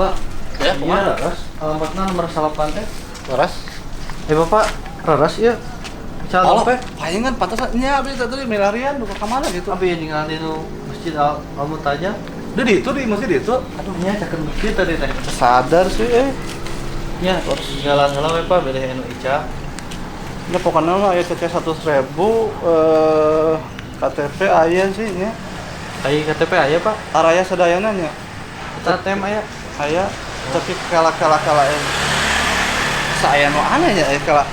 Pak, Ya, iya kumaha? Raras, alamatna nomor 8 teh. Leres. Eh Bapak, Raras ieu. Cal Oh, dompet. palingan pantesan nya abdi tadi milarian duka ka mana gitu. Abi yang ningali nu Masjid Al Al-Muntajah. Di itu di masjid itu. Aduh, nya caket masjid tadi teh. Sadar sih eh. Nya, jalan heula we Pak, bade anu Ica. Ya pokoknya mah aya cece 100.000 eh KTP aya sih nya. Ai KTP aya Pak. Araya sadayana nya. ATM aya. Aya tapi kala-kala kala eh. Saya nu aneh nya eh kala.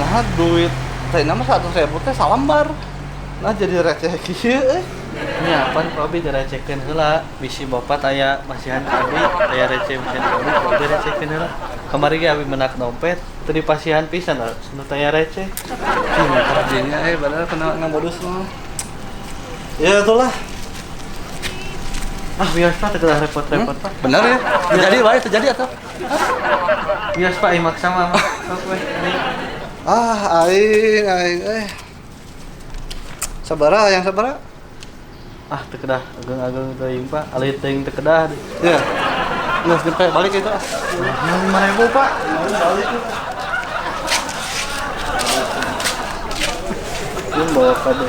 Nah duit teh nama 100.000 teh salambar. Nah jadi receh kieu eh. Nya pan ku abi direcekeun heula, bisi bapak aya masihan ka abi, aya receh masihan ka abi, ku abi recekeun heula. Kamari ge abi menak dompet, teu dipasihan pisan da, nu taya receh. Pinter dinya eh padahal kena ngamodus mah. Ya itulah. Ah, biasa Pak, teu kedah repot-repot Pak. Benar ya? Terjadi wae, terjadi atau? Biasa Pak, ieu maksa mah. Sok we. Ini Ah, aing aing eh. Sabara yang sabara? Ah, teu kedah ageung-ageung teuing Pak, alit teuing teu kedah. Ya. Nggak nyampe balik itu ah. 5.000 Pak. Balik. Ini bawa kade.